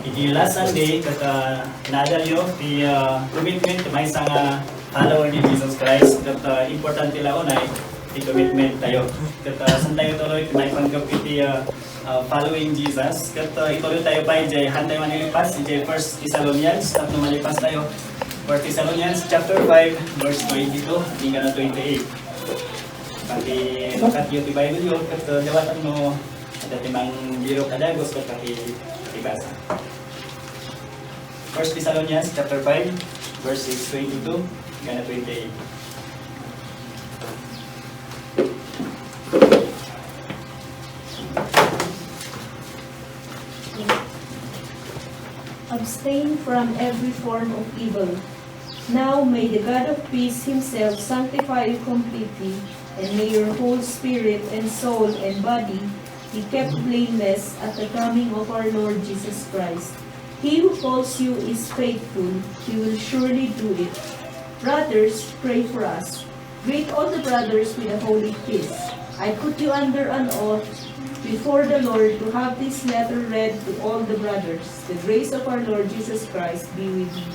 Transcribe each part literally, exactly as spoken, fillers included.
Iti last Sunday, ket, ah, naadalyo ti, ah, commitment ti maysa nga follower ni Jesus Christ. Ket, ah, importante la unay ti commitment tayo. Ket, ah, saan tayo tuloy ti maipanggep iti, ah, ah, following Jesus. Ket, ah, ituloy tayo pa idiay, han tayo manilipas, idiay First Thessalonians, tapno malipas tayo. First Thessalonians chapter five, verse twenty-two, hanggang twenty-eight. Pati, bakat ti Bible yo, ket, ah, dawatan no, adda ti mangbirok a dagus, ket pati, pati basa. First Thessalonians chapter five, verses twenty-two hanggang twenty-eight. Abstain from every form of evil. Now may the God of peace himself sanctify you completely, and may your whole spirit and soul and body be kept blameless at the coming of our Lord Jesus Christ. He who calls you is faithful, he will surely do it. Brothers, pray for us. Greet all the brothers with a holy kiss. I put you under an oath before the Lord to have this letter read to all the brothers. The grace of our Lord Jesus Christ be with you.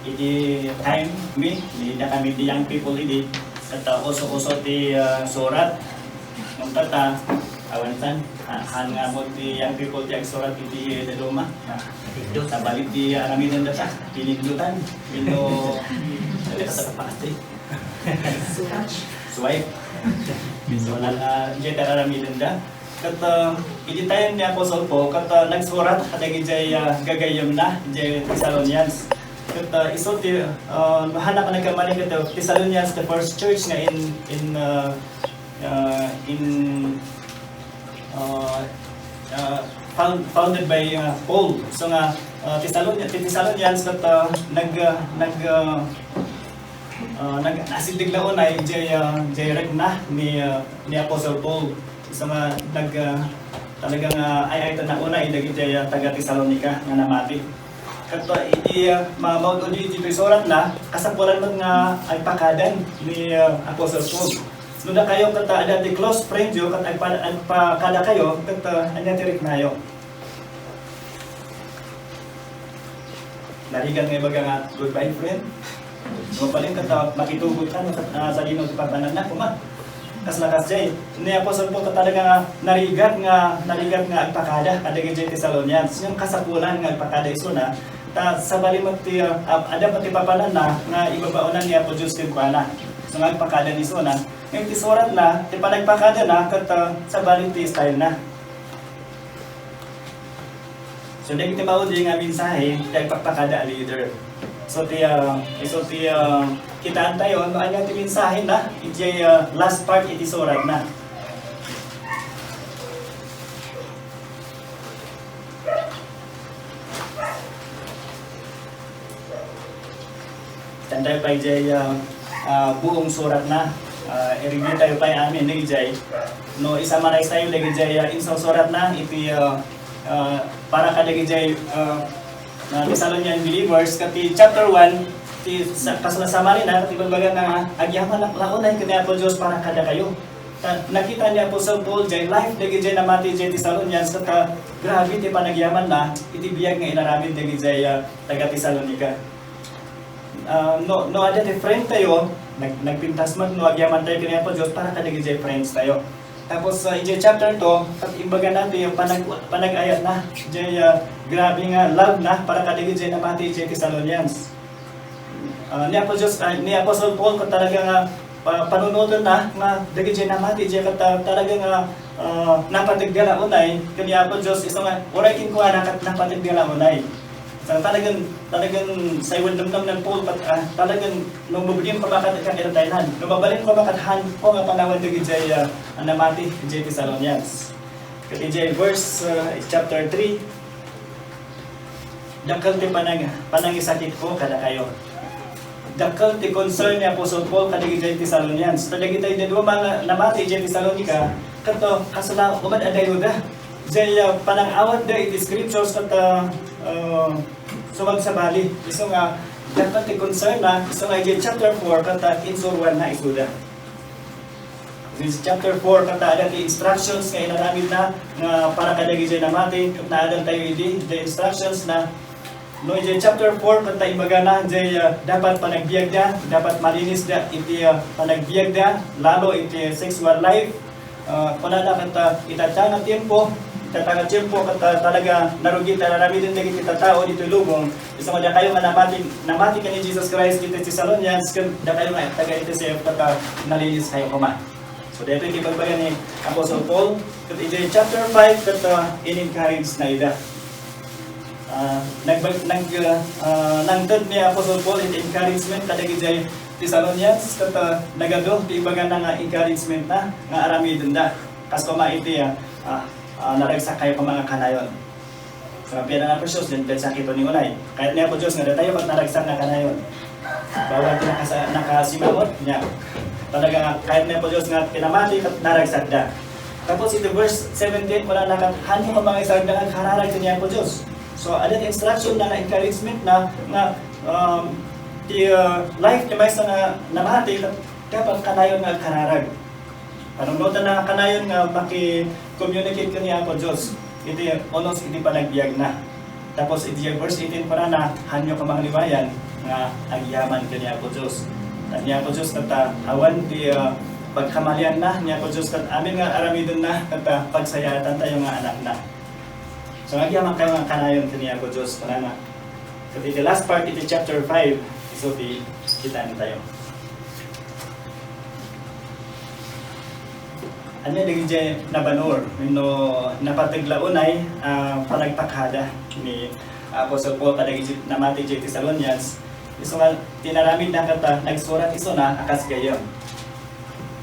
Iti time mi, ni da kami ti young people idi, ket, ah, uso-uso ti, ah, surat. Ngem tatta, awan san, ah, han nga ammo ti young people ti agsurat iti dadduma. Sabali ti aramiden data, pinindutan, wenno, swipe. So, nan, ah, diay ti aramiden da. Ket, ah, iti time ni Apostle Paul, ket, ah, nagsurat kadagiti, ah, gagayyemna, idiay Thessalonians. Ket, ah, isu ti, ah, no hanak nagkamali ket, ah, Thessalonians, the first church nga in, in, ah, ah, in, ah, ah, found-, founded by, ah, Paul. So nga, ah, Thessalon-, ti Thessalonians ket, ah, nag-, ah, nag-, ah, ah, nag-, naasideg la unay idiay, ah, idiay rikna ni, ah, ni Apostle Paul. Isu nga nag-, ah, talaga nga ay-ayatna unay dagiti, ah, taga-Tesalonica nga namati. Ket, ah, iti, ah, ma-, maud-udi iti isuratna, kasapulan met nga agpakadan ni, ah, Apostle Paul. No dakayo ket, ah, adda ti close friend yo ket agpa-, agpakadakayo ket, ah, ania ti riknayo? Narigat nga ibaga nga, "Goodbye, friend." Mabalin ket, ah, makitugot ka, no, ket, ah, sadino ti pagbanagna, kuma. Kasla kasdiay. Ni Apostle Paul ket talaga nga narigat nga, narigat nga agpakada kadagiti Thessalonians. Ngem kasapulan nga agpakada isuna, ta sabali met ti, ah, adda met ti papananna nga ibabaonan ni Apo Dios kenkuana. So nga agpakada isuna. Ngem ti suratna, ti panagpakadana, ket, ah, sabali ti stylena. So, dagiti maudi nga mensahe, ti agpakpakada a leader. So, ti, ah, isu ti, ah, kitaan tayo, no ania ti mensahena, iti, ah, last part iti suratna. Tan tayo pay jay, ah, ah, buong suratna. Ah, i-review tayo pay amin, dagijay. No, i-summarize tayo, dagijay, ah, insursuratna, iti, ah, ah, para kadagijay, ah, ah, Thessalonian believers, ket ti chapter one, ti sa-, kas-, summary na, ket ibagbaga nga, agyaman la-, la unay ken ni Apo Dios para kadakayo. Ta-, nakita ni Apostle Paul, jay life, dagijay namati, jay Thessalonians, ket, ah, grabe ti panagyamanna, iti biag nga inaramid, dagijay, ah, taga-Thessalonica. Ah, no, no, adda ti friend tayo, nag-, nagpintas met no agyaman tayo ken ni Apo Dios para kadagiti friends tayo. Tapos, ah, idiay chapter two, ket imbagana ti panag-, panag-ayatna, jay, ah, grabe nga love na para kadagiti namati idiay Thessalonians. Ah, ni Apo Dios, ah, ni Apostle Paul, ket talaga nga pa-, panunotenna nga dagiti namati idiay ket, ah, talaga nga, ah, napateg da la unay ken ni Apo Dios, isu nga uray kenkuana ket napateg da la unay. Sa talagan, talagan say wen nemnem ni Paul, pat-, ah, talagan no mabalin ko makat ket irataynan. No mabalin ko makat han ko nga panawen dagiti, ah, namati idiay Thessalonians. Ket idiay verse, ah, chapter three, dakkel ti panang-, panangisakitko kadakayo. Dakkel ti concern ni Apostle Paul kadagiti Thessalonians. Ta dagiti dadduma nga namati idiay Thessalonica, ket, ah, kasla umad-adayda. Jay, ah, panang-awatda iti scriptures ket, ah, ah, sumagsabali. Isu nga, dakkel ti concern na, isu nga idiay chapter four, ket, ah, insuruanna isuda. This chapter four, ket adda ti instructions nga inaramidna nga para kadagiti namati, ket naadal tayo idi, the instructions na, no, iti chapter four, ket imbagana, iti, ah, dapat panagbiagda, dapat malinisda iti, ah, panagbiagda, lalo iti sexual life. Ah, kunana ket, ah, ita nga tiempo, ita nga tiempo, ket, ah, talaga narugi ta aramiden dagiti tattao ditoy lubong. Isu nga dakayo nga namati, namati ken ni Jesus Christ iti Thessalonians, ket dakayo nga taga-F S F, ket, ah, nalinis kayo koma. So, daytoy ti ibagbaga ni Apostle Paul, ket iti chapter five, ket, ah, in-encourage na ida. Ah, nagbag-, nag-, ah, ah, nangted ni Apostle Paul iti encouragement kadagiti Thessalonians, ket, ah, nagadu ti ibagana nga encouragement na nga aramidenda. Kas koma iti, ah, ah, ah, naragsak kayo koma nga kanayon. Sa pia na Apo Dios, din pia sakit ni ulay. Kayat ni Apo Dios nga datayo ket naragsak nga kanayon. Bawal ti nakasa-, nakasimangot niya. Talaga nga, kayat ni Apo Dios nga pinamati ket naragsakda. Tapos iti verse seventeen, kunana ket, "Hanyo koma nga isaragda nga kararag ken ni Apo Dios." So, adda ti instruction na, nga encouragement na, nga, um, ti, uh, life ni maysa nga namati, ket dapat kanayon nga agkararag. Panunotan na kanayon nga maki-communicate ken ni Apo Dios iti unos iti panagbiagna. Tapos iti verse eighteen, kunana, "Hanyo koma nga liwayan nga agyaman ken ni Apo Dios." Ket ni Apo Dios ket, ah, awan ti, ah, pagkamalianna ni Apo Dios ket amin nga aramidenna ket, ah, pagsayaatan tayo nga anakna. So, agyaman kayo nga kanayon ken ni Apo Dios, kunana. Ket iti last part iti chapter five, isu ti kitaan tayo. Ania dagiti nabanur wenno napateg la unay a panagpakada ni Apostle Paul kadagiti namati idiay Thessalonians? Isu nga tinaramid na ket, ah, nagsurat isuna a kas gayyem.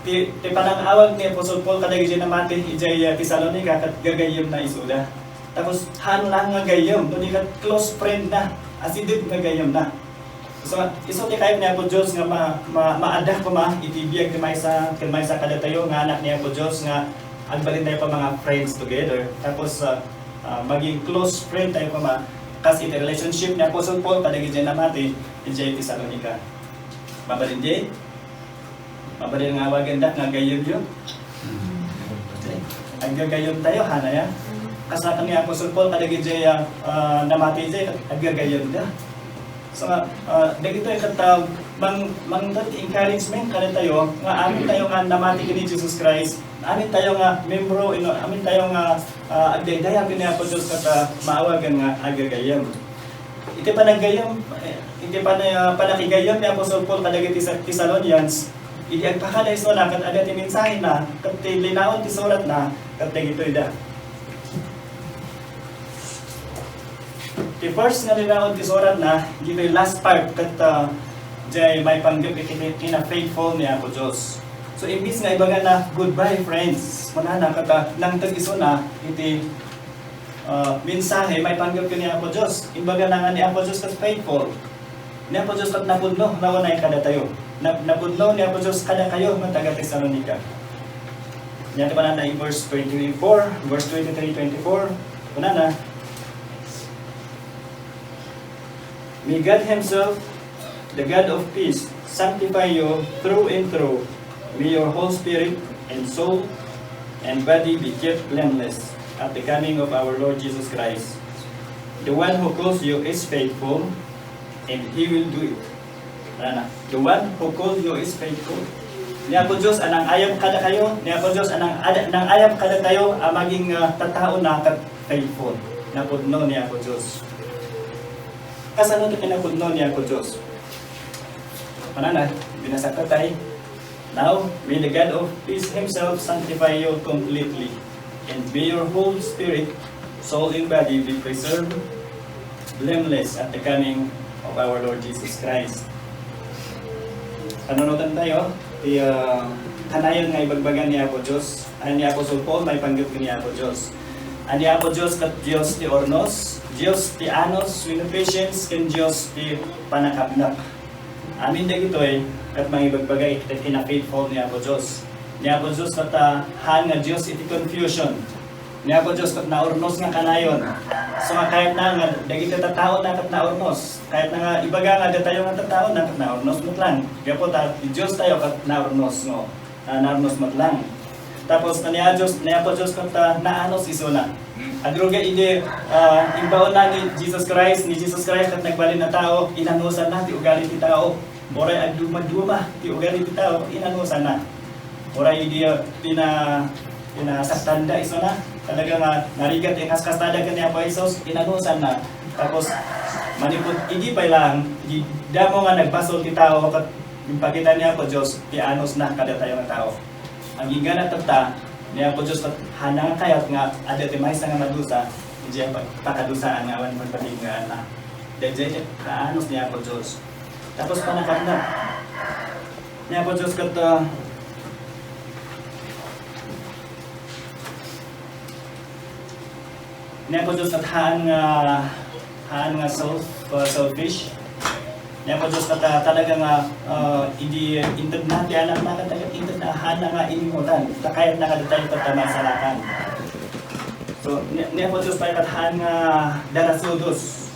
Ti, ti panang-awag ni Apostle Paul kadagiti namati idiay, ah, Tesalonica ket gagayyemna isuda. Tapos, haan lang nga gayyem, no di ket close friend na, asideg nga gayyemna. So, isu ti kayat ni Apo Dios nga ma-, ma-, maadda koma iti biag ti maysa ken maysa kadatayo nga anak ni Apo Dios nga agbalin tayo pa mga friends together. Tapos, ah, ah, maging close friend tayo koma kas iti relationship ni Apostle Paul kadagiti namati idiay Tesalonica. Mabalin di? Mabalin nga awagandak nga gayyemyo? Aggagayyem tayo, hanaya? Kasakan ni Apostle Paul kadagiti, ah, ah, namati idiay, aggagayyemda. So, ah, dagitoy ket, ah, mang-, mangted ti encouragement kadatayo nga amin tayo nga namati ken ni Jesus Christ, amin tayo nga membro, ino, amin tayo nga, ah, agdaydayaw ken ni Apo Dios ket, ah, maawagan nga aggagayyem. Iti panaggayyem, eh, iti pan-, ah, panakigayyem ni Apostle Paul kadagiti Sa-, Thessalonians, idi agpakada isuna ket adda ti mensahena, ket ti linaon ti suratna, ket dagitoyda. Ti first nga linaon ti suratna, ditoy last part, ket, ah, diay maipanggep iti kina-faithful ni Apo Dios. So, imbis nga ibagana, "Goodbye, friends," kunana, ket, ah, nangted isuna iti ah, mensahe maipanggep ken ni Apo Dios. Imbagana nga ni Apo Dios ket faithful. Ni Apo Dios ket napudno nga unay kadatayo. Na-, napudno ni Apo Dios kadakayo nga taga-Tesalonica. Nia ti kunana in verse twenty-four, verse twenty-three, twenty-four. Kunana, "May God Himself, the God of peace, sanctify you through and through. May your whole spirit and soul and body be kept blameless at the coming of our Lord Jesus Christ. The one who calls you is faithful, and He will do it." Ano na? "The one who calls you is faithful." Ni Apo Dios a nangayab kadakayo, ni Apo Dios a nang-, ada-, nangayab kadatayo a maging, ah, tattao na ket faithful. Napudno ni Apo Dios. Kasano ti kinapudno ni Apo Dios? Manana, binasa ko tayo. "Now, may the God of peace Himself sanctify you completely, and may your whole spirit, soul, and body be preserved blameless at the coming of our Lord Jesus Christ." Panunotan tayo, ti, ah, kanayon nga ibagbaga ni Apo Dios, ay ni Apostle Paul, maipanggep ni Apo Dios. Ay ni Apo Dios ket Dios ti urnos, Dios ti anus wenno patience, ken Dios ti panakapnak. Amin dagitoy ket mangibagbaga iti kina-faithful ni Apo Dios. Ni Apo Dios ket, ah, haan nga Dios iti confusion. Ni Apo Dios ket naurnos nga kanayon. So nga kayatna nga dagiti tattaona ket naurnos. Kayatna nga ibaga nga datayo nga tattaona ket naurnos met lang. Gapu ta ti Dios tayo ket naurnos nga ah, narnos met lang. Tapos, ni Apo Dios, ni Apo Dios ket, ah, naanus isuna. Agrugi idi, ah, imbaonna ni Jesus Christ, ni Jesus Christ ket nagbalin a tao, inanusanna ti ugali ti tao. Uray agdumaduma ti ugali ti tao, inanusanna. Uray idi, ah, pina-, pinasaktanda isuna, talaga nga narigat ti kaskastada ken ni Apo Jesus, inanusanna. Tapos, manipud idi pay lang, idi damo nga nagbasol ti tao, ket impakita ni Apo Dios ti anusna kadatayo nga tao. Agingga tatta, ni Apo Dios ket haanna nga kayat nga adda ti maysa nga madusa, idiay pag-, pakadusaan nga awan pagpatignaanna. Daydiay ti kaanus ni Apo Dios. Tapos pannakatna, ni Apo Dios ket, ah, ni Apo Dios ket haan nga, haan nga self-, uh, selfish. Ni Apo Dios ket, uh, talaga nga, uh, idi intedna ti anakna ket talaga intedna, haan nga inimutan. Ta kayatna kadatayo ket ta maisalakan. So, ni, ni Apo Dios pay ket haan nga darasudos.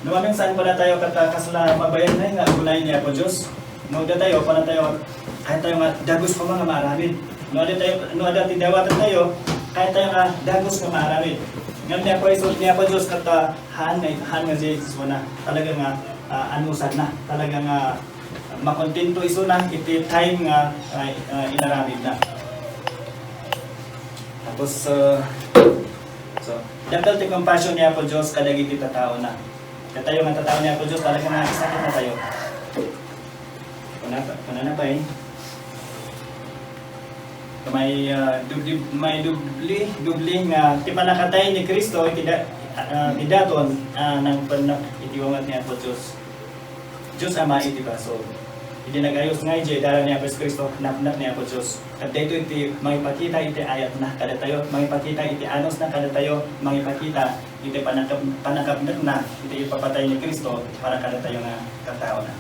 No, maminsan kunatayo ket, ah, kasla mabayagnay nga agunay ni Apo Dios. No, datayo, kunatayo, kayat tayo nga dagus koma nga maaramid. No, adda tayo, no, adda ti dawatan tayo, kayat tayo nga dagus nga maaramid. Ngem ni Apo Jesus, ni Apo Dios ket, ah, haan nga, haan nga Jesus wana. Talaga nga, ah, anusanna. Talaga nga makontento isuna iti time nga, ah, ah, inaramidna. Tapos, ah, so, dakkel ti compassion ni Apo Dios kadagiti tataona. Datayo nga tattao ni Apo Dios, talaga nga isakit na tayo. Kuna, kuna na pay. May, ah, dubli, may dubli, dubli nga ti pannakatay ni Cristo iti da-, ah, iti daton, ah, nangpennek iti unget ni Apo Dios. Dios Ama iti basol. Idi nag-ayos nga idiay dalan ni Apo Jesu-Cristo, napnek ni Apo Dios. Ket daytoy ti mangipakita iti ayatna kadatayo, mangipakita iti anusna kadatayo, mangipakita iti panakap-, panakapnekna iti ipapatay ni Cristo para kadatayo nga tattaona.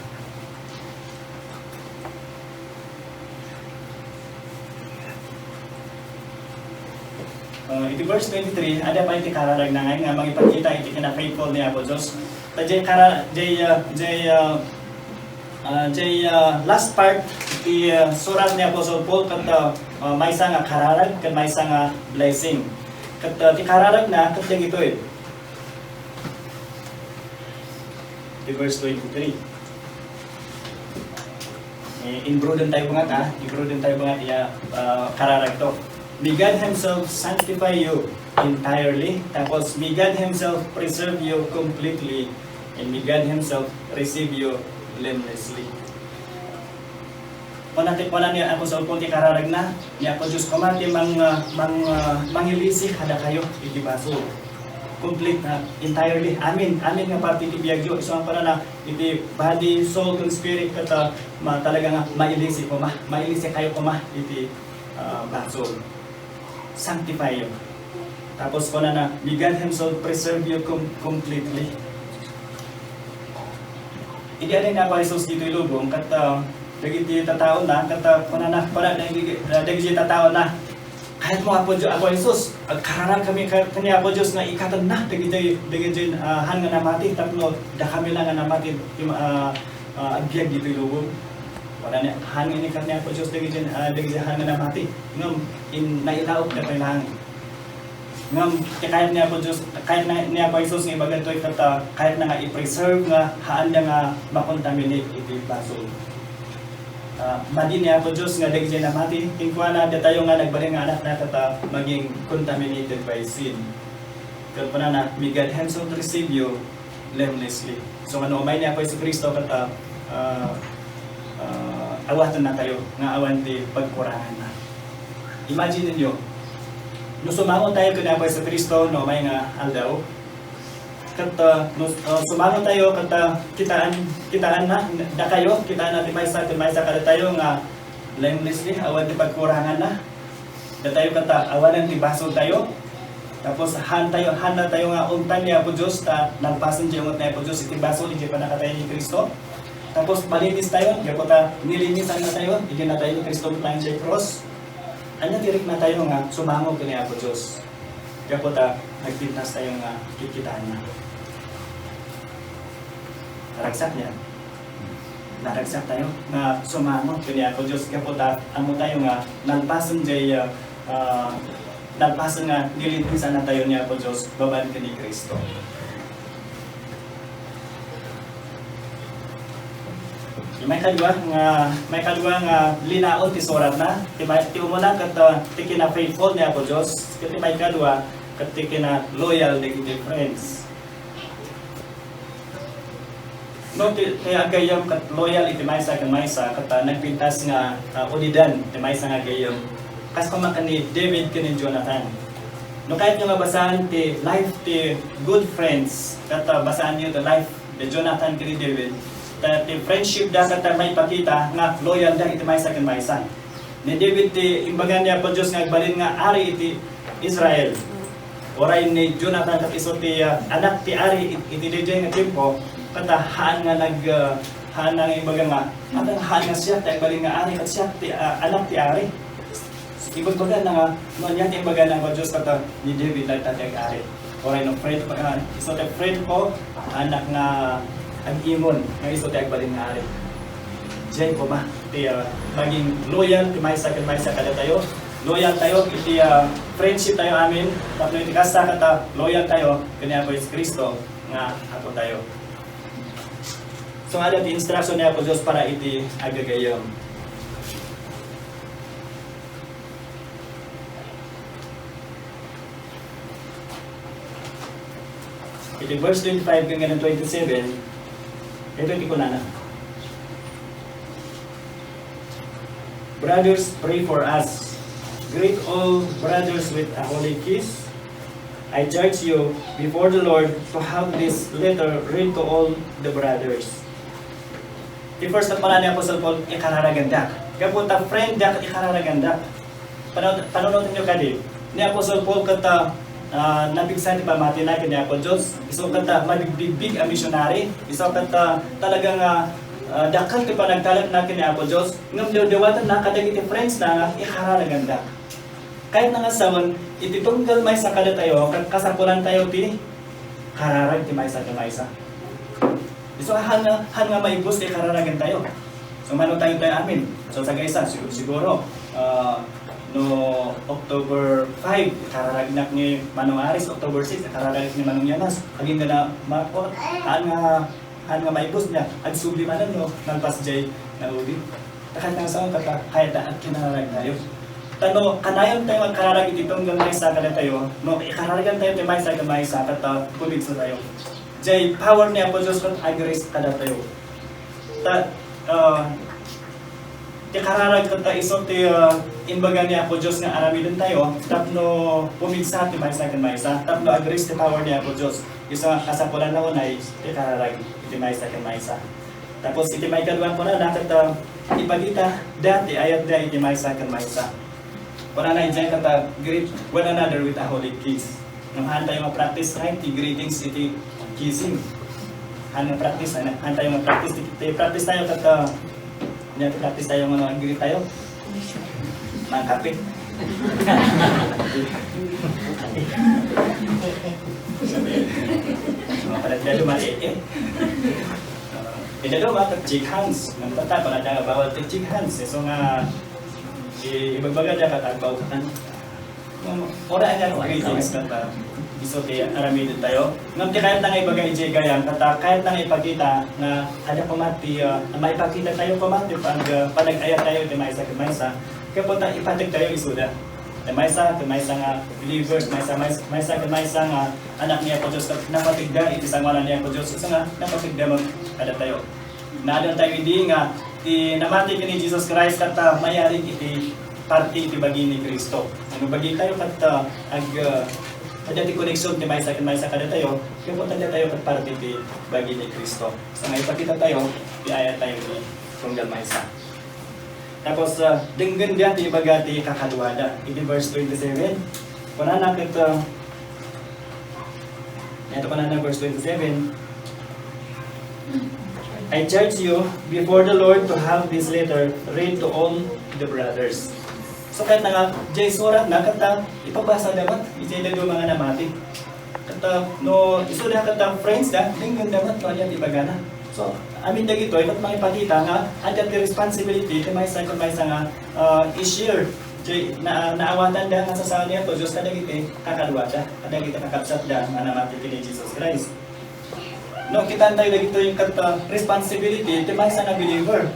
Uh, iti verse twenty-three, adda pay ti kararagna nga, nga mangipakita iti kinafaithful ni Apo Dios. Ta jay kara-, jay, uh, jay, uh, Ah, jay, ah, last part ti, ah, surat ni Apostle Paul ket, ah, ah, maysa nga kararag ket maysa nga blessing. Ket, ah, ti kararagna ket dagitoy. Ti verse twenty-three. Eh, imprudent tayo mga ta, imprudent tayo mga ti, ah, kararag to. May God Himself sanctify you entirely. Tapos, may God Himself preserve you completely. And may God Himself receive you blamelessly. Kuna ti, kuna ni Apostle Paul ti kararagna, ni Apo Dios koma ti mang-, ah, mang-, ah, mangilisi kadakayo iti basol. Complete na, entirely. Amin, amin nga parte ti biagyo. Isu nga kunana, iti body, soul, and spirit, ket, ah, ma-, talaga nga mailisi koma, mailisi kayo koma iti, ah, basol. Sanctify you. Tapos kunana, may God Himself preserve you com-, completely. Idi adda ni Apo Jesus ditoy lubong, ket, ah, dagiti tattaona, ket, ah, kunana, kuna dagiti, ah, dagiti tattaona, "Kayatmo, Apo Dios, Apo Jesus, agkararag kami ka-, ken ni Apo Dios nga ikatenna dagiti, dagiti, ah, han nga namati, tapno dakami la nga namati, ti, ah, ah, agbiag ditoy lubong." Kuna ni, han nga inikat ni Apo Dios dagiti, ah, dagiti han nga namati. Ngem in-, nailaok ditoy langit. Ngem ti kayat ni Apo Dios, kayat na ni Apo Jesus nga ibaga ditoy ket, ah, kayatna nga i-preserve nga haanda nga makontaminate iti basol. Ah, madi ni Apo Dios nga dagiti namati, kenkuana datayo nga nagbalin nga anakna ket, ah, maging contaminated by sin. Ket kunana, "May God Himself receive you blamelessly." So, nga no umay ni Apo Jesu-Cristo ket, ah, ah, ah, awaten natayo nga awan ti pagkuranganna. Imagine ninyo, no sumango tayo ken Apo Jesu-Cristo no umay nga aldaw, ket, ah, no, ah, sumango tayo ket, ah, kitaan, kitaan na, dakayo, kitaan na ti maysa, ti maysa kadatayo nga blamelessly, awan ti pagkuranganna. Datayo ket, ah, awanen ti basol tayo. Tapos, han tayo, han na tayo nga untan ni Apo Dios, ta nalpasen ti unget ni Apo Dios iti basol, iti pannakatay ni Cristo. Tapos, malinis tayo, gapu ta nilinisan na tayo, idi natay ni Cristo met lang idiay krus. Ania ti rikna tayo nga sumango ken ni Apo Dios? Gapu ta nagpintas tayo nga kitkitaenna. Naragsak niya. Naragsak tayo nga sumango ken ni Apo Dios gapu ta ammo tayo nga nalpasen jay, ah, ah, nalpasen nga nilinisan na tayo ni Apo Dios babaen ken ni Cristo. Maikadua nga, maikadua nga linaon ti suratna, ti may, ti umuna ket, ah, ti kina-faithful ni Apo Dios, ket ti maikadua ket ti kina-loyal dagiti friends. No, ti, ti aggayam ket loyal iti maysa ken maysa, ket, ah, nagpintas nga, ah, ulidan ti maysa nga aggayam. Kas pamaka ni David ken ni Jonathan. No, kayatyo nga basaen ti life ti good friends, ket, ah, basaenyo ti life ni Jonathan ken ni David, ta ti friendship da ket, ah, maipakita nga loyal da iti maysa ken maysa. Ni David ti imbaga ni Apo Dios nga agbalin nga ari iti Israel. Uray ni Jonathan ket isu ti, ah, anak ti ari it-, iti daydiay nga tiempo, ket, ah, haan nga nag-, ah, haan nga imbaga nga, haan nga siak ti agbalin nga ari, ket siak ti, ah, anak ti ari. Ibagbagana nga, no, ania ti imbaga ni Apo Dios ket, ah, ni David latta ti ag-ari. Uray no friend ko, ah, isu ti friend ko, anak nga ag-imon, nga isu ti agbalin nga ari. Diay koma ti, ah, maging loyal ti maysa ken maysa kadatayo. Loyal tayo iti, ah, friendship tayo amin, tapno iti kasta ket, ah, loyal tayo ken ni Apo Jesu-Cristo nga Apo tayo. So, adda ti instruction ni Apo Dios para iti aggagayam. Iti verse twenty-five ken twenty-seven, ito iti kunana, "Brothers, pray for us. Greet all brothers with a holy kiss. I charge you before the Lord to have this letter read to all the brothers." Ti first ket kunana ni Apostle Paul, "Ikararagandak." Gapu ta friend da ket ikararagandak. Panu-, panunotenyo kadi, ni Apostle Paul ket, ah, ah, napigsa ti pammatina ken ni Apo Dios. Isu ket, ah, mabigbigbig a misionary. Isu ket, ah, talaga nga, ah, dakkel ti panagtalekna ken ni Apo Dios. Ngem dawdawatenna kadagiti friends na nga ikararaganda. Kayatna nga sawen, iti tunggal maysa kadatayo, ket kasapulantayo ti kararag ti maysa ken maysa. Isu haan nga, haan nga maibus ti kararagantayo. So, mano tayo tayo amin? So, sagaysa, sigu-, siguro, ah, no October five, kararagnak ni Manong Aris, October six, kararagnak ni Manong Yanas. Agingga na, ma-, o, haan nga, haan nga maibus niya. Agsubli manen, no, nalpas jay, naudi. Takayat nga sao, kata, kayat da, agkinararag tayo. Ta no, kanayon tayo agkararag iti tunggal maysa kadatayo, no, ikararagan tayo ti maysa ken maysa, kata, pumigsa tayo. Jay power ni Apo Dios ket agres kadatayo. Ta, ah, ti kararag ket ta isu ti, ah, imbaga ni Apo Dios nga aramiden tayo tapno pumigsa ti maysa ken maysa, tapno agres ti power ni Apo Dios. Isu nga kasapulanna unay ti kararag iti maysa ken maysa. Tapos iti maikadua kunana ket, ah, ipakita da ti ayatda iti maysa ken maysa. Kunana idiay ket, ah, greet one another with a holy kiss. Ngem haan tayo nga practice, right, ti greetings iti kissing. Haan nga practice, haan, haan tayo nga practice, ti, ti practice tayo ket, ah, ania ti practice tayo nga greet tayo? Mangkape. Mga pala tayo mali eh. Iti do, mga shake hands. Nagtata, pala tayo bawal ti shake hands. So nga, i-, ibagbaga da ket agbaw ka kan. Ora nga, greetings ket, ah, isu ti aramiden tayo. Ngem ti kayatna nga ibaga iti gayam, ket, ah, kayatna nga ipakita nga adda koma ti, ah, maipakita tayo koma ti pag-, ah, panag-ayat tayo iti maysa ken maysa. Kaya po ta ipateg tayo isuda. Ti maysa, ti maysa nga believers, maysa, maysa, maysa ken maysa nga anak ni Apo Dios, ket napategda iti sangoanan ni Apo Dios, isu nga napategda met kadatayo. Naadal tayo idi nga ti namati ken ni Jesus Christ ket, ah, mayarig iti parti iti bagi ni Cristo. No bagi tayo ket, ah, ag-, ah, adda ti koneksion ti maysa ken maysa kadatayo, kaya po adda tayo ket parti iti bagi ni Cristo. So, nga ipakita tayo, ti ayat tayo iti tunggal maysa. Tapos, ah, denggen da ti ibaga ti kakaduada. Iti verse twenty-seven, kunana ket, ah, ito kunana verse twenty-seven, "I charge you before the Lord to have this letter read to all the brothers." So, kayatna nga, jay suratna, ket, ah, ipabasa da met, iti daytoy nga namati. Ket, ah, no, isuda ket, ah, friends da, denggen da met no ania ti ibagana. So, amin dagitoy, ket mangipakita nga adda ti responsibility ti maysa ken maysa nga, ah, i-share. Jay, na, naawatanda nga sasawen ni Apo Dios kadagiti kakaduada, kadagiti kakabsatda nga namati ken ni Jesus Christ. No, kitan tayo dagitoy ket, ah, responsibility ti maysa nga believer.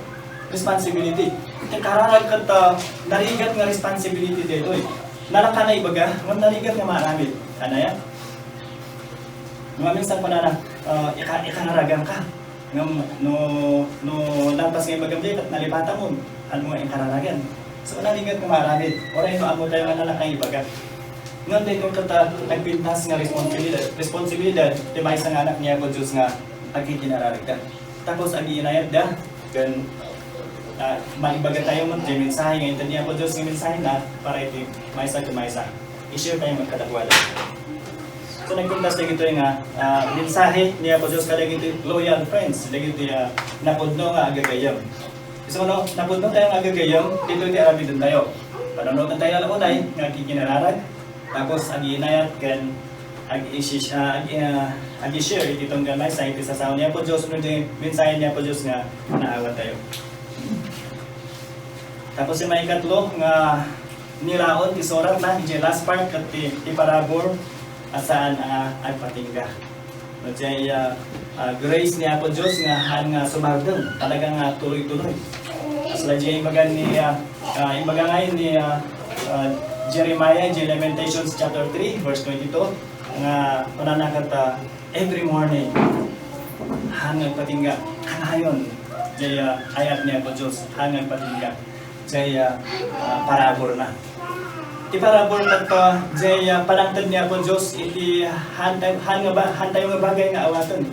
Responsibility. Ti kararag ket, ah, narigat nga responsibility daytoy. Nalaka na ibaga, ngem narigat nga maaramid. Ania? Maminsan kunana, ah, ika-, ikararaganka. Ngem no, no lampas nga ibagam dayta, nalipatamon, haan mo nga inkararagan. So, narigat nga maaramid. Uray no ammo tayo nga nalaka nga ibaga. Ngem daytoy ket, ah, nagpintas nga responsibilidad, responsibilidad ti maysa nga anak ni Apo Dios nga agkikinararagda. Tapos agiinayatda, ken, ah, maibaga tayo met ti mensahe nga inted ni Apo Dios nga mensahe na para iti maysa ken maysa. I-share tayo met kadakuada. So, nagpintas dagitoy nga, ah, mensahe ni Apo Dios kadagiti loyal friends, dagiti, ah, napudno nga agagayem. So, no, napudno tayo nga agagayem, ditoy ti aramiden tayo. Panunoten tayo la unay nga agkikinararag, tapos agiinayat ken ag-isis-, ah, ag-, ah, ag-share iti tunggal maysa iti sasawen ni Apo Dios, no di mensahe ni Apo Dios nga naawat tayo. Tapos ti maikatlo nga nilaon ti surat na, idiay last part ket ti, ti parabur a saan a agpatingga. No, diay, ah, ah, grace ni Apo Dios nga haan nga sumardeng, talaga nga tuloy-tuloy. Kasla diay imbaga ni, ah, ah, imbaga ngay ni, ah, ah, Jeremiah, diay Lamentations chapter three, verse twenty-two, nga kunana ket, ah, every morning, haan nga agpatingga. Kanayon, diay, ah, ayat ni Apo Dios, haan nga agpatingga. Diay, ah, ah, parabur na. Ti parabur ket, ah, diay, ah, panangted ni Apo Dios iti haan tay-, haan nga ba-, haan tayo nga bagay nga awaten.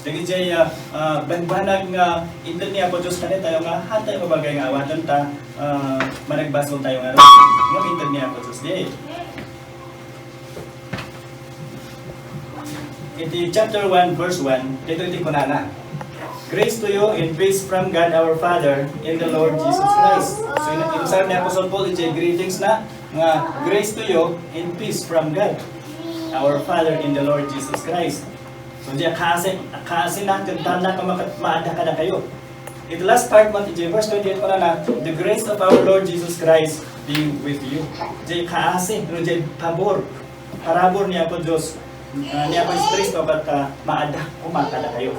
Dagiti, ah, ah, banbanag nga inted ni Apo Dios kadatayo nga haan tayo nga bagay nga awaten ta, ah, managbasol tayo nga ngem inted ni Apo Dios. Diay. Iti chapter one, verse one, dito iti kunana, "Grace to you and peace from God our Father and the Lord Jesus Christ." So, in-, inusar ni Apostle Paul iti greetings na nga, "Grace to you and peace from God our Father and the Lord Jesus Christ." So, diay kaasi, kaasi na, ken ta na ka makat-, maadda kadakayo. Iti last part man, iti verse twenty-eight, kunana, "The grace of our Lord Jesus Christ be with you." Diay kaasi, no, diay pabor, parabur ni Apo Dios, ah, ni Apo Jesu-Cristo, ket, ah, maadda koma kadakayo.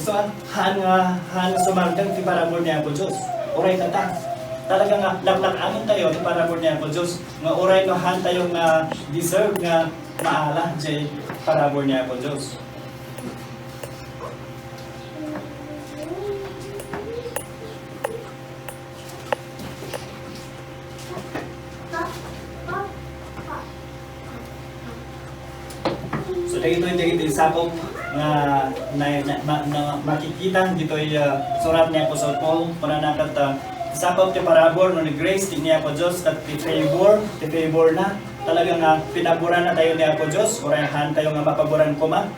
Isu, ah, haan nga, haan nga sumardeng ti parabur ni Apo Dios. Uray kata, talaga nga laklak-amen tayo ti parabur ni Apo Dios, nga uray no haan tayo nga deserve nga maala diay parabur ni Apo Dios. So, dagitoy, dagitoy sakop nga na, na, ma-, na makikita ditoy, ah, surat ni Apostle Paul. Kunana ket, ah, sakop ti parabur no ni grace ti ni Apo Dios ket ti favor, ti favor na. Talaga nga pinaboran na tayo ni Apo Dios, uray haan tayo nga mapaboran koma.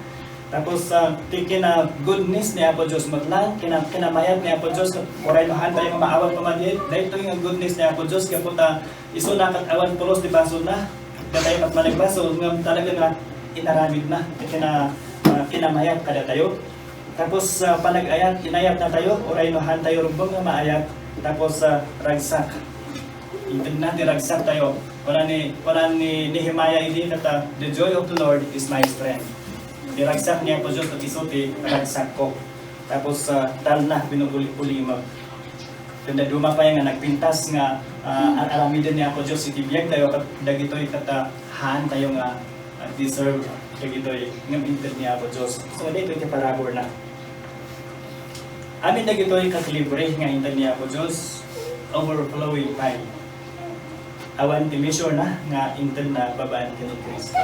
Tapos, ah, ti kina-goodness ni Apo Dios met lang, kina-, kinamayat ni Apo Dios, uray no haan tayo nga maawat pamadiay, daytoy nga goodness ni Apo Dios, gapu ta isu na ket awan pulos ti basolna, datayo ket managbasol, ngem talaga nga inaramid na, ti kina-, ah, kinamayat kadatayo. Tapos, ah, panag-ayat, inayat na tayo, uray no haan tayo rumbeng nga maayat, tapos, ah, ragsak. Inted na ti ragsak tayo. Kuna ni, kuna ni Nehemiah idi ket, ah, "The joy of the Lord is my strength." Ti ragsak ni Apo Dios ket isu ti ragsakko. Tapos, ah, talna, binubuli-, bulimek. Ken dadduma pay nga nagpintas nga, ah, ar-aramiden ni Apo Dios iti biag tayo ket dagitoy ket, ah, haan tayo nga, ah, deserve dagitoy ngem inted ni Apo Dios. So, daytoy ti parabur na. Amin dagitoy ket libre nga inted ni Apo Dios, overflowing pay. Awan ti measure na nga inted na babaen ken ni Cristo.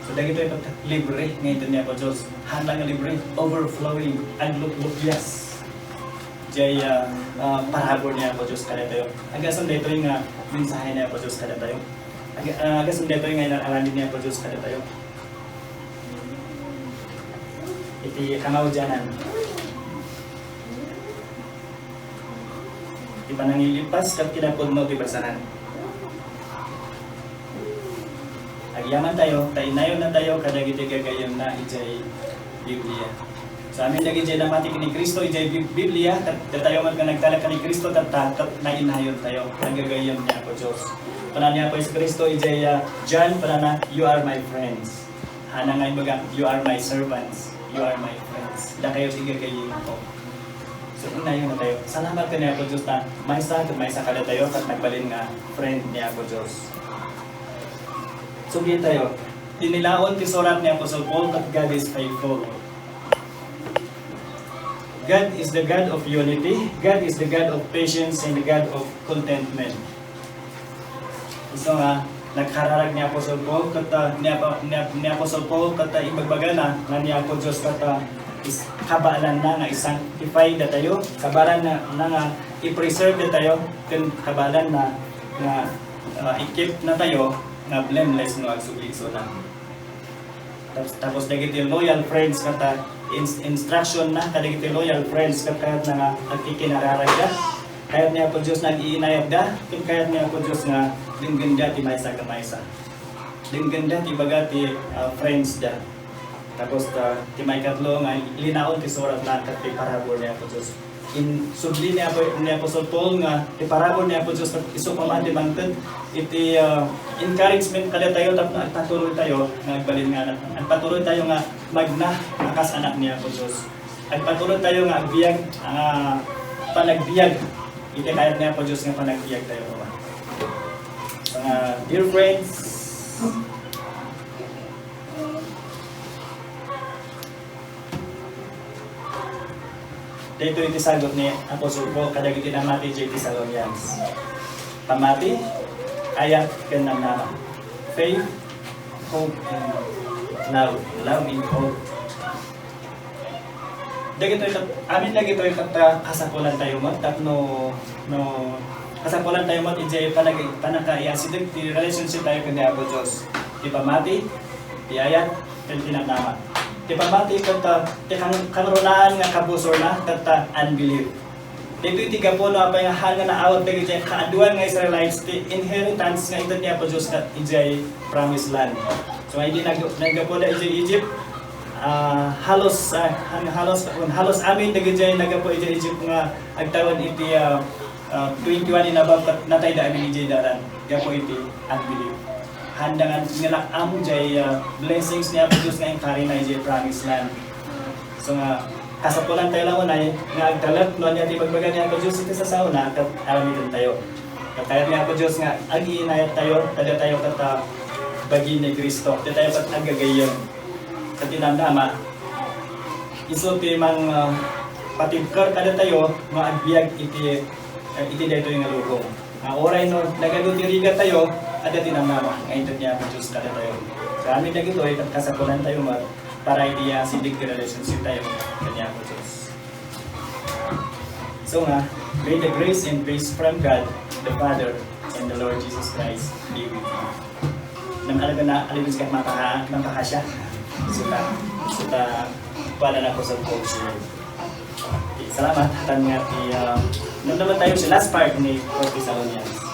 So, dagitoy ket libre nga inted ni Apo Dios. Haan lang nga libre, overflowing, agluplupias. Diay, ah, ah, parabur ni Apo Dios kadatayo. Agasem daytoy nga mensahe ni Apo Dios kadatayo. Ag-, ah, agasem daytoy nga inar-aramid ni Apo Dios kadatayo. Iti kamaudianan, ti panangilippas ket kinapudno ti basanan. Ag-, Yaman tayo, ta innayon na tayo kadagiti gagayyemna idiay Biblia. So, amin dagiti namati ken ni Cristo idiay Bib-, Biblia, ket datayo met nga nagtalek ken ni Cristo, ket ta-, ket nainnayon tayo, gagayyem ni Apo Dios. Kuna ni Apo Jesu-Cristo idiay, ah, John, kunana, "You are my friends." Hana nga imbaga, "You are my servants, you are my friends." Dakayo ti gagayyemko. So, innayon na tayo. Salamat ken ni Apo Dios ta maysa ket maysa kadatayo ket nagbalin nga friend ni Apo Dios. Sumli tayo. Tinilaon ti surat ni Apostol Paul ket God is faithful. God is the God of unity, God is the God of patience, and the God of contentment. Isu nga nagkararag ni Apostol Paul ket, ah, ni Apo-, ni Ap-, ni Apostol Paul ket, ah, ibagbagana nga ni Apo Dios ket, ah, is-, kabaelanna nga i-sanctify datayo, kabaelanna nga i-preserve datayo, ken kabaelanna nga, ah, i-keep natayo nga blameless no agsubli isuna. Tapos, tapos dagiti loyal friends ket, ah, ins-, instruction na kadagiti loyal friends ket kayatna nga agkikinararagda. Kayat ni Apo Dios nga agiinayatda, ken kayat ni Apo Dios nga denggenda ti maysa ken maysa. Denggenda ti baga ti, ah, friends da. Tapos, ah, ti maikatlo nga linaon ti suratna ket ti parabur ni Apo Dios. In-, subli ni Apo, ni Apostol Paul nga ti parabur ni Apo Dios ket isu koma ti mangted iti, ah, encouragement kadatayo tapno agpatuloy tayo nga agbalin nga anak. Agpatuloy tayo nga magna a kas anak ni Apo Dios. Agpatuloy tayo nga agbiag, ah, panagbiag iti kayat ni Apo Dios nga panagbiag tayo koma. Mga dear friends, daytoy iti sagut ni Apostle Paul kadagiti namati idiay Thessalonians. Pammati, ayat, ken namnama. Faith, hope, and love. Love and hope. Dagitoy ket, amin dagitoy ket, ah, kasapulan tayo met tapno, no, kasapulan tayo met idiay panag-, pannakaiasideg ti relationship tayo ken ni Apo Dios. Ti pammati, ti ayat, ken ti namnama. Ti pammati ket, ah, ti kang-, kangrunaan nga kabusorna ket, ah, unbelief. Daytoy ti gapu no apay nga haan nga naawat dagiti kaaduan nga Israelites ti inheritance nga ited ni Apo Dios ket idiay promised land. So, idi nag-, naggapuda idiay Egypt, ah, halos, ah, han-, halos, halos amin dagiti naggapu idiay Egypt nga agtawen iti, ah, ah, twenty-one and above, ket natayda amin idiay dalan gapu iti unbelief. Haanda nga nilak-am jay, ah, blessings ni Apo Dios nga inkarina idiay promised land. So nga, kasapulan tayo la unay nga agtalek no ania ti ibagbaga ni Apo Dios iti sasaona ket aramiden tayo. Ket kayat ni Apo Dios nga agiinayat tayo, ta datayo ket, ah, bagi ni Cristo, datayo ket agagayyem. Ket ti namnama, isu ti mang, ah, patibker kadatayo nga agbiag iti, eh, iti daytoy nga lubong. Nga uray no nagadu ti rigat tayo, adda ti namnama nga inted ni Apo Dios kadatayo. So, amin dagitoy ket kasapulan tayo met para iti, ah, asideg ti relationship tayo ken ni Apo Dios. So nga, may the grace and peace from God the Father and the Lord Jesus Christ be with you. Nang alaga na, alibis ka makaha-, makaha siya. Suta, suta, pala na ko sa coach. Okay, salamat. Hatan nga ti, ah, nung naman tayo sa last part ni First Thessalonians.